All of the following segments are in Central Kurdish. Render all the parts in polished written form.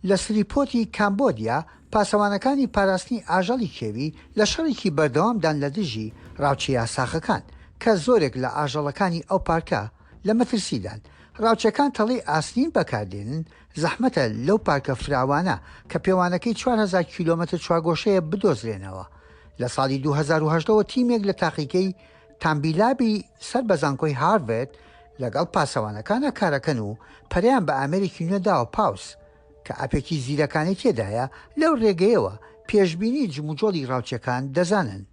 لە سریپۆتی کامبۆدیا، پاسەوانەکانی پاراستنی ئاژەڵی کێوی لە شەڕێکی بەردەوامدان لە دژی ڕاوچە یاساخەکان، کە زۆرێک لە ئاژەڵەکانی ئەو پارکە لە مەترسیدان. ڕاوچەکان تەڵەی ئاسنین بەکاردێنن، زەحمەتە لەو پارکە فراوانە کە پێوانەکەی 4000 کیلۆمەتر چوارگۆشەیە بدۆزرێنەوە. لە ساڵی 2018 ەوە تیمێک لە تاقیگەی تامبیلابی سەر بە زانکۆی هارڤەرد لەگەڵ پاسەوانەکانا کارەکەن و پەرەیان بە ئامێرێکی نوێ داوە پاوس کە ئەپێکی زیرەکانەی تێدایە لەو رێگەیەوە پێشبینی جموجۆڵی راوچیەکان دەزانن.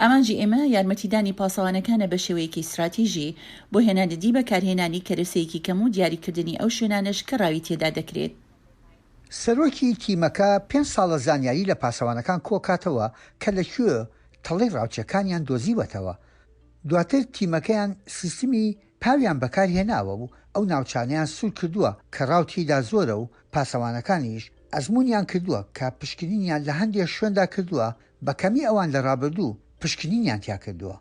ئامانجی ئێمە یارمەتیدانی پاسەوانەکانە بە شێوەیەکی ستراتیژی بۆ هێنانەدی بەکارهێنانی کەرەسەیەکی کەم و دیاریکردنی ئەو شوێنانەش کە ڕاوی تێدا دەکرێت. سەرۆکی تیمەکە پێنج ساڵە زانیاری لە پاسەوانەکان کۆکاتەوە کە لە کوێ تەڵەی ڕاوچیەکانیان دۆزیوەتەوە، دواتر تیمەکەیان سیستمی پاویان بەکارهێناوە و ئەو ناوچانەیان سوور کردووە کە ڕاو تێیدا زۆرە و پاسەوانەکانیش ئەزموونیان کردووە کە پشکنینیان لە هەندێ شوێندا کردووە بە کەمی ئەوان لە ڕابردوو پشکنینیان تیا کردووە.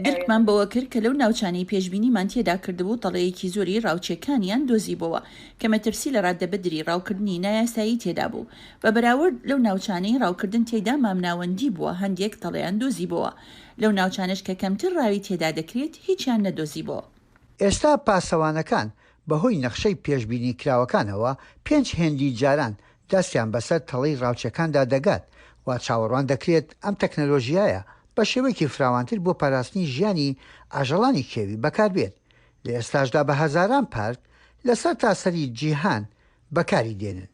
درکمان بەوە کرد کە لەو ناوچانەی پێشبینیمان تێدا کردبوو تەڵەیەکی زۆری ڕاوچیەکانیان دۆزیبۆوە کە مەترسی لە ڕادەبەدری ڕاوکردنی نایاسایی تێدا بوو بە بەراورد لەو ناوچانەی ڕاوکردن تێیدا مامناوەندی بووە هەندێک تەڵەیان دۆزیبۆوە لەو ناوچانەش کە کەمتر ڕاوی تێدا دەکرێت هیچیان نەدۆزیبۆوە. ئێستا پاسەوانەکان بەهۆی نەخشەی پێشبینیکراوەکانەوە پێنج هێندی جاران دەستیان بەسەر تەڵەی ڕاوچیەکاندا دەگات، وا چاوەڕوان دەکرێت ئەم تەکنەلۆژیایە بە شێوەیەکی فراوانتر بۆ پاراستنی ژیانی ئاژەڵانی کێوی بەکاربێت، لە ئێستاشدا بە هەزاران پارک لە سەرتاسەری جیهان بەکاری دێنن.